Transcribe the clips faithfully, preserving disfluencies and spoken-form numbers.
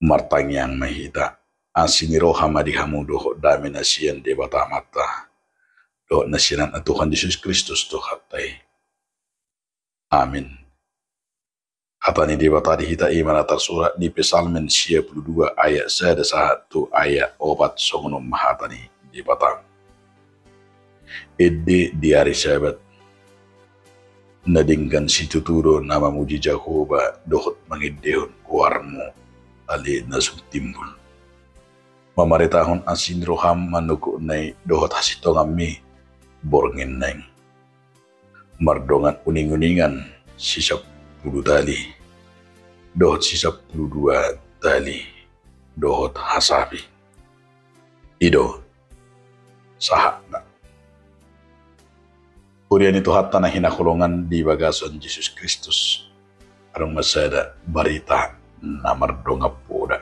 Martangiang ma hita. Asi ni roha ma di hamu dohot dame na sian Debata Amanta dohot na sian Anakna Tuhan Jesus Kristus Tuhanta i. Amin. Hata ni Debata di hita i ma na tarsurat di Psalmen sia pulu dua ayat sada sahat tu ayat opat, songon on ma hata ni Debata. Ende di ari Sabat, na denggan situtu do na mamuji Jahowa dohot mangendehon goarmu, ale na sung timbul. Mamaritahon asi ni roham manogotna i dohot hasintonganmi borngin naeng. Mardongan uning-uningan sisampulu tali, dohot sisampulu dua tali, dohot hasapi. I do sahatna. Huria ni Tuhanta na hinaholongan di bagasan Jesus Kristus, adong ma sada barita na mardongan poda.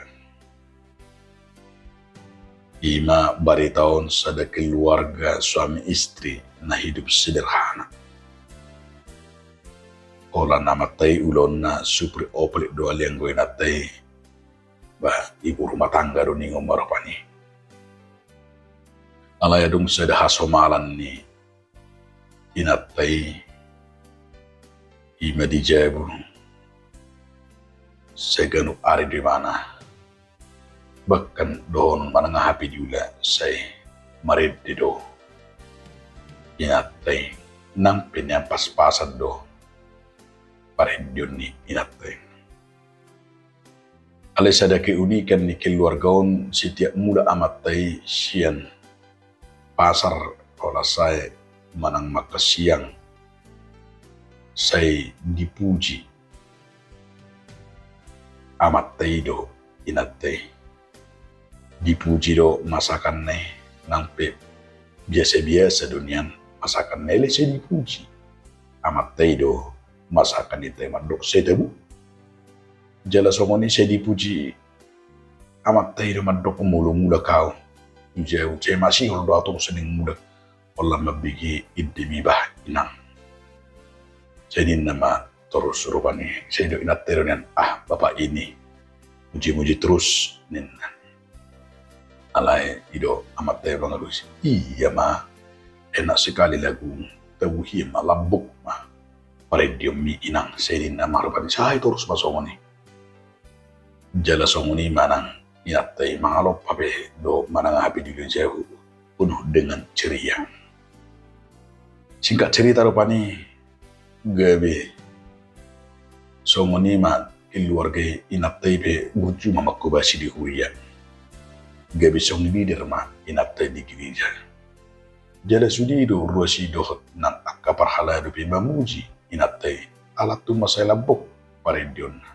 I ma barita on sada keluarga suami istri na hidup sederhana. Holan amanta i ulaonna supir oprek do, ale anggo inanta i, bah, ibu rumah tangga do ningon ma rupani. Alai adong sada hasomalan ni inanta i, i ma di jabu sai ganup ari do ibana. Bahkan dohonon manang aha pe diula sai marende do inanta i, nang pe nian pas-pasan do parendeon ni inanta i. Alai sada keunikan ni keluarga on, setiap mulak amanta i sian pasar, holan sae manang makan siang, sai dipuji amanta i do inanta i. Dipuji do masakanna i, nang pe biasa-biasa do nian masakanna i, alai sai dipuji amanta i do masakan inanta i, mandok sai tabo. Jala songon i sai dipuji amanta i do mandok molo mulak ahu tu jabu, sai masihol do ahu torus naeng mulak, holan mambege endemi bah inang. Sai ninna ma torus rupani, sai didok inanta i do nian, ah, bapak ini muji-muji torus, ninna. Alai didok amanta i mangalusi, ia ma, enak sekali lagu, tabo hian ma, lambok ma parendeonmi inang. Sai ninna ma rupani, sai torus ma songon i. Jala songon i ma nang inanta i mangalompa pe do manang aha pe diula i, jabu penuh dengan ceria. Singkat cerita rupani, gabe songon i ma keluarga inanta i pe burju ma manghobasi di huria. Gabe song leader ma inanta i di gereja. Jala sude do ruas i dohot nang angka parhalado pe mamuji inanta i, ala tung ma sai lambok parendeonna.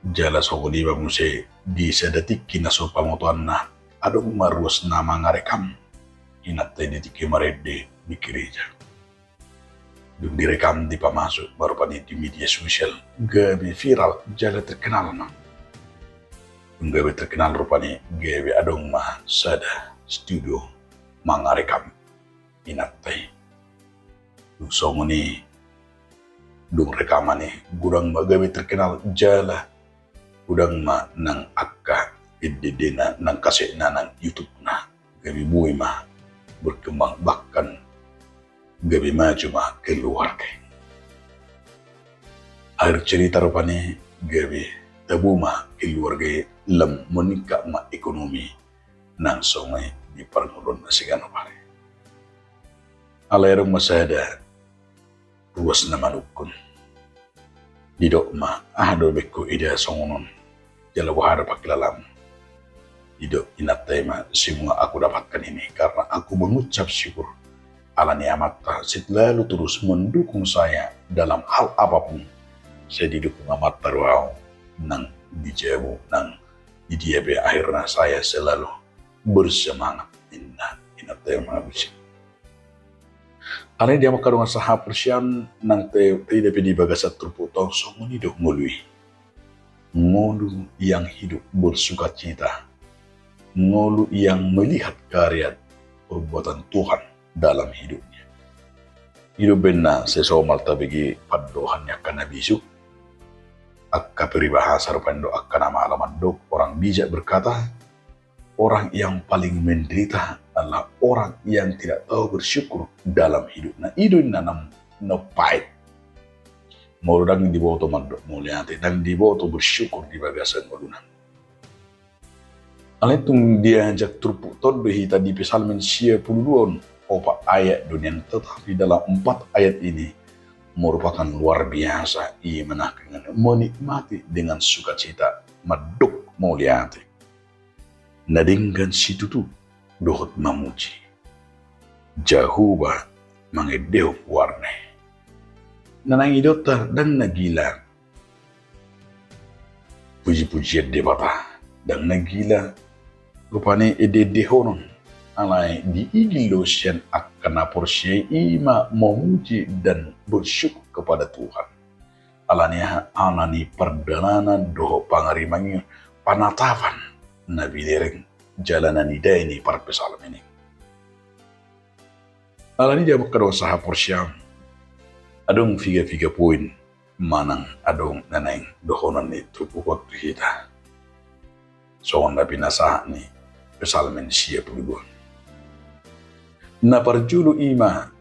Jala songon i ma muse di sada tingki na so pamotoanna, adong ma ruas na mangarekam inanta i di tingki marende di gereja. Dung direkam, dipamasuk ma rupani di media sosial, gabe viral jala terkenal ma. Dung gabe terkenal rupani, gabe adong ma sada studio mangarekam inanta i. Dung songon i, dung rekaman i, godang ma gabe terkenal jala godang ma nang angka ende-endena, nang kasetna, nang YouTube-na, gabe boi ma berkembang, bahkan gabe maju ma keluarga i. Akhir cerita rupani, gabe tabo ma keluarga i, lam meningkat ma ekonomi nang songon i di parngoluonna siganup ari. Alai adong ma sada ruas na manungkun. Didok ma, aha do baen ho ida songon on? Jala boha do pangkilalamu? Didok inanta i ma, semua aku dapatkan ini karena aku mengucap syukur. Ala ni amanta selalu terus mendukung saya dalam hal apapun. Sai didukung amanta do ahu nang di jabu, nang di dia pe, akhirna saya selalu bersemangat, ninna inanta i mangalusi. Alai di hamu angka dongan sahaporseaon, nang taida pe di bagasan turpukta on, songon i do ngolu i. Ngolu yang hidup bersukacita. Ngolu yang melihat karya perbuatan Tuhan dalam hidupnya. I do umbahen na sai somal tabege pandohan ni angka na bisuk. Angka peribahasa rupani do angka na malo mandok, orang bijak berkata, orang yang paling menderita adalah orang yang tidak tahu bersyukur dalam hidupnya. I do inna na, na pait. Molo ndang diboto mandok mauliate, ndang diboto bersyukur di bagasan ngoluna. Alai tung diajak turpuk tondi hita di Psalmen sia pulu dua on, opat ayat do nian, tetapi dalam empat ayat ini merupakan luar biasa, i ma nangkiningan menikmati dengan sukacita mandok mauliate. Na denggan situtu dohot mamuji Jahowa mangendehon goarna i. Na naeng idaonta ndang na gila puji-pujian Debata, ndang na gila rupani ende-endehonon, alai diigil do sian angka na porsea i, i ma memuji dan bersyukur kepada Tuhan. Alani aha? Alani pardalanan dohot pangarimangion, panatapan na binereng jala na nidai ni parpsalmen i. Alani di hamu angka dongan sahaporseaon, adong piga-piga poin manang adong na naeng dohonon ni turpuk on tu hita, songon na pinasahat ni Psalmen sia pulu dua on. Na parjolo i ma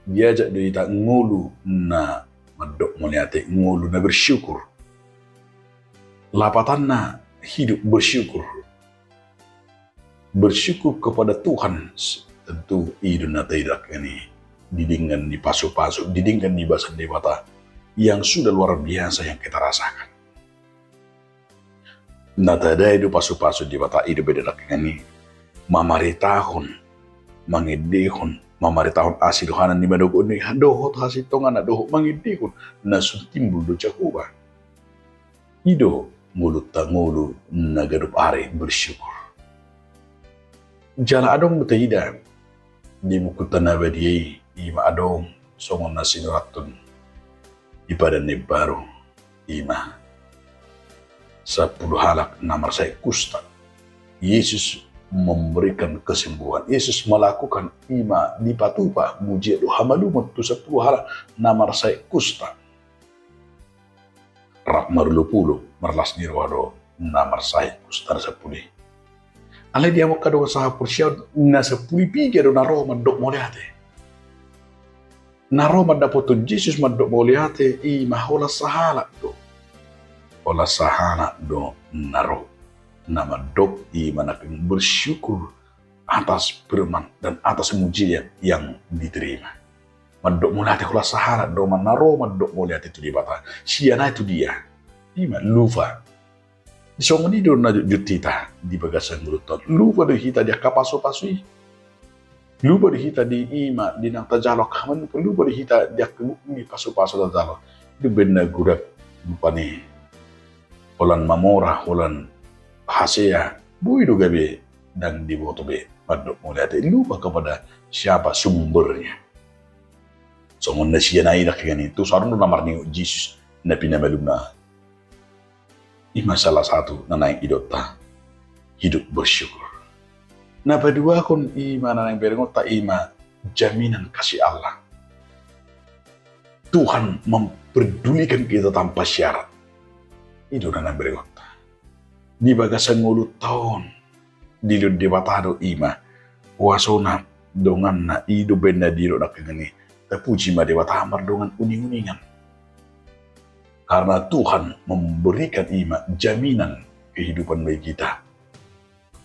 diajak do hita ngolu na mandok mauliate, ngolu na bersyukur. Lapatanna hidup bersyukur. Bersyukur kepada Tuhan, tentu i do na taida nangkiningan i di denggan ni pasu-pasu, di denggan ni basa ni Debata yang sudah luar biasa yang kita rasakan. Na tadai do pasu-pasu ni Debata i do beda nangkiningan i mamaritahon, mangendehon, mamaritahon asi rohana, ni manogot ni dohot hasintonganna dohot mangendehon na sun timbul do Jahowa. I do ngolunta ngolu na ganup ari bersyukur. Jala adong do taida di bukunta na badia i, i ma adong songon na sinurathon di Padan na Imbaru, i ma sampulu halak na marsahit kusta. Yesus memberikan kesembuhan. Yesus melakukan, i ma dipatupa mujizat dohot hamalumon tu sampulu halak na marsahit kusta. Rap marolopolop, marlas ni roha do na marsahit kusta na sampulu i. Alai di hamu angka dongan sahaporseaon, na sampulu i piga do na ro mandok mauliate. Na ro mandapothon Jesus mandok mauliate i ma holan sahalak do. Holan sahalak do na ro, na mandok i ma nangkin bersyukur atas firman dan atas mujizat yang diterima. Mandok mauliate holan sahalak do ma na ro mandok mauliate tu Debata. Sian aha tu dia? I ma lupa. Songon i do na jotjot hita di bagasan ngolunta on. Lupa do hita di angka pasu-pasu i. Lupa do hita di, i ma di nang tajalo angka hamalumon, lupa do hita di angka gok ni pasu-pasu tajalo. I do umbahen na godang rupani holan mamora, holan hasea, boi do gabe ndang diboto be mandok mauliate, lupa kepada siapa sumbernya. Songon na sian aha i nangkiningan i, tu son do na marningot Jesus na pinamalumna. I ma salah satu na naeng idaonta, hidup bersyukur. Na paduahon i ma na naeng berengonta, i ma jaminan kasih Allah. Tuhan memperdulikan kita tanpa syarat. I do na naeng berengonta. Di bagasan ngolunta on, dilehon Debata do i ma kuasona, donganna, i do umbahen na didok nangkiningan i, tapuji ma Debata mardongan uning-uningan. Karena Tuhan memberikan i ma jaminan kehidupan bagi kita.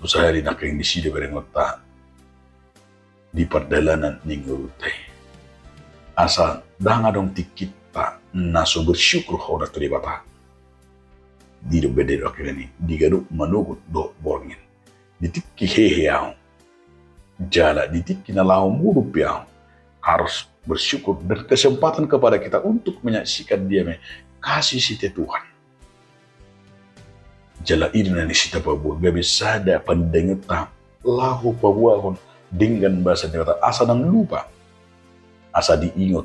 Sahali nangkin disi do berengonta di pardalanan ni ngolunta i. Asa ndang adong tingkinta na so bersyukur hona tu Debata. Di do umbahen na didok nangkiningan i, di ganup manogot dohot borngin. Di tingki hehe ahu, jala di tingki na laho modom pe ahu, harus bersyukur dan kesempatan kepada kita untuk menyaksikan dia ma i, kasih setia Tuhan. Jala i do na naeng sitapaboa, gabe sada pandangianta laho paboahon denggan basa ni Debata, asa ndang lupa. Asa diingot,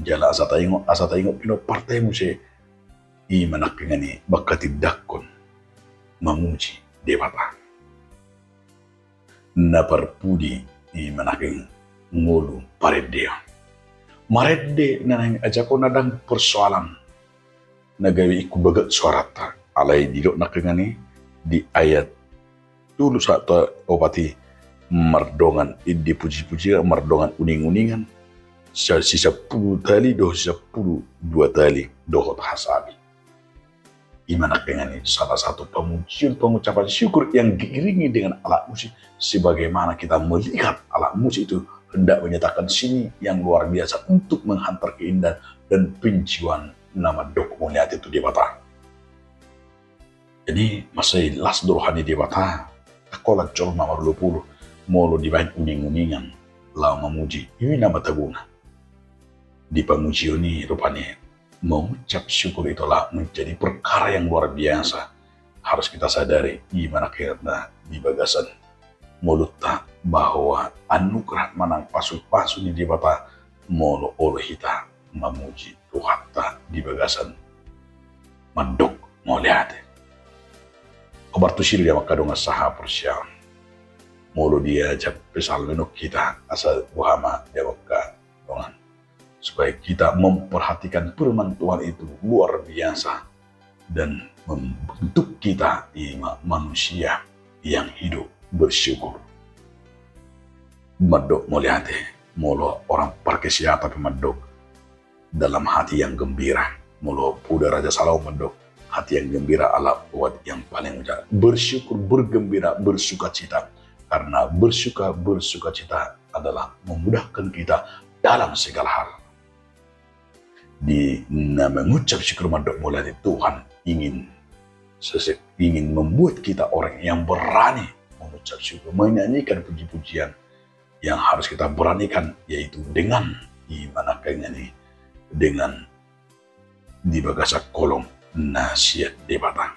jala asa taingot, asa taingot pinomparta i muse, i ma nangkiningan i, bangka tindakkon mamuji Debata. Na parpudi, i ma nangkin ngolu parendeon. Marende na naeng ajakon, ndang persoalan na gabe ingkon bagas suaranta. Alai didok nangkiningan i di ayat tolu sahat tu opat i, mardongan ende pujipujian, mardongan uninguningan, sa-, sisampulu tali dohot sisampulu dua tali dohot hasabi. I ma nangkiningan i salah satu pamujion, pengucapan syukur yang diiringi dengan alat musik, sebagaimana kita melihat alat musik itu hendak menyatakan seni yang luar biasa untuk menghantar keindahan dan penjiwaan na mandok mauliate tu Debata. Jadi mansai las do roha ni Debata, tangkolan jolma marolopolop, molo dibaen uninguningan laho mamuji, i nama tabona. Di pamujion i rupani mengucap syukur itu adalah menjadi perkara yang luar biasa. Harus kita sadari, i ma nangkiningan di bagasan ngolunta, bahwa anugerah manang pasupasu ni Debata molo olo hita mamuji Tuhanta di bagasan mandok mauliate. Hombar tusi do di angka dongan sahaporseaon. Molo diajak Psalmen on hita, asa boha ma di angka dongan, supaya kita memperhatikan firman Tuhan itu luar biasa dan membentuk kita, i ma, manusia yang hidup bersyukur. Mandok mauliate, molo orang parkesehatan pe mandok dalam hati yang gembira. Molo poda Raja Salomo mandok, hati yang gembira adalah obat yang paling mujarab. Bersyukur, bergembira, bersukacita. Karena bersyukur, bersukacita adalah memudahkan kita dalam segala hal. Di na mengucap syukur mandok mauliate, Tuhan ingin sese-, ingin membuat kita orang yang berani mengucap syukur, menyanyikan puji-pujian. Yang harus kita beranikan yaitu dengan, i ma nangkiningan i, dengan di bagasan holong na sian Debata.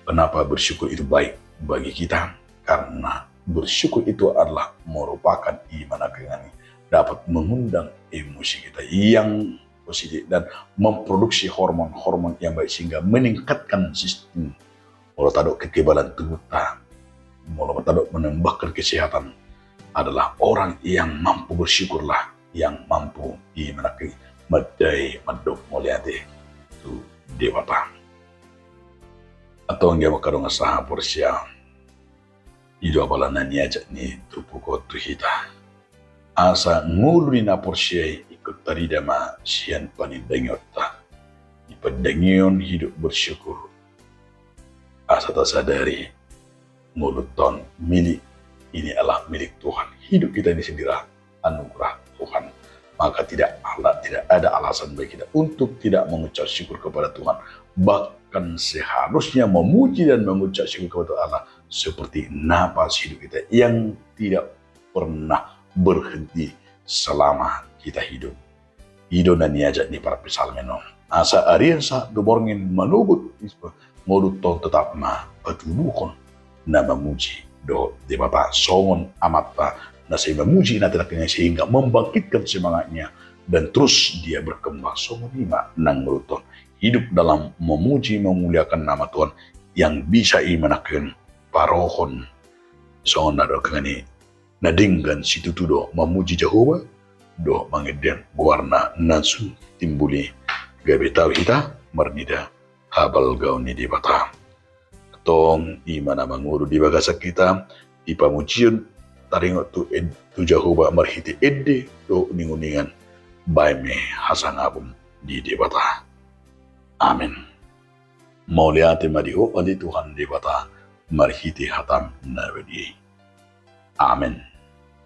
Kenapa bersyukur itu baik bagi kita? Karena bersyukur itu adalah merupakan, i ma nangkiningan i, dapat mengundang emosi kita yang positif dan memproduksi hormon-hormon yang baik sehingga meningkatkan sistem, molo tadok, kekebalan tubuhta. Molo tadok, menambahkan kesehatan, adalah orang yang mampu bersyukurlah, yang mampu, i ma nangkin, mandai mandok mauliate tu Debata. Antong di angka dongan sahaporseaon, i do apala na niajak ni turpuk on tu hita. Asa ngolu ni na porsea i ingkon tarida ma sian panindangionta. Di panindangionta hidup bersyukur. Asa tasadari ngolunta on milik, ini adalah milik Tuhan. Hidup kita ini sendiri adalah anugerah Tuhan. Maka tidak ala-, tidak ada alasan bagi kita untuk tidak mengucap syukur kepada Tuhan. Bahkan seharusnya memuji dan mengucap syukur kepada Allah seperti napas hidup kita yang tidak pernah berhenti selama kita hidup. I do na niajak ni parpsalmen on. Asa arian sahat tu borngin manogot ngolunta on tetap ma patuduhon na mamuji dohot Debata songon amanta na sai mamuji inanta nangkiningan sehingga membangkitkan semangatnya dan terus dia berkembang. Songon i ma nang ngolunta on hidup dalam memuji memuliakan nama Tuhan yang bisa i ma nangkiningan parohon songon na didok nangkiningan i, na denggan situtu do mamuji Jahowa dohot mangendehon goarna na sun timbul i. Gabe tau hita marnida habalgaon ni Debata. Antong i ma na mangolu di bagasan hita, di pamujion taringot tu ed-, tu Jahowa marhite ende dohot uninguningan, baen ma hasangapon di Debata. Amen. Mauliate ma di Ho ale Tuhan Debata, marhite hataM na badia i. Amen.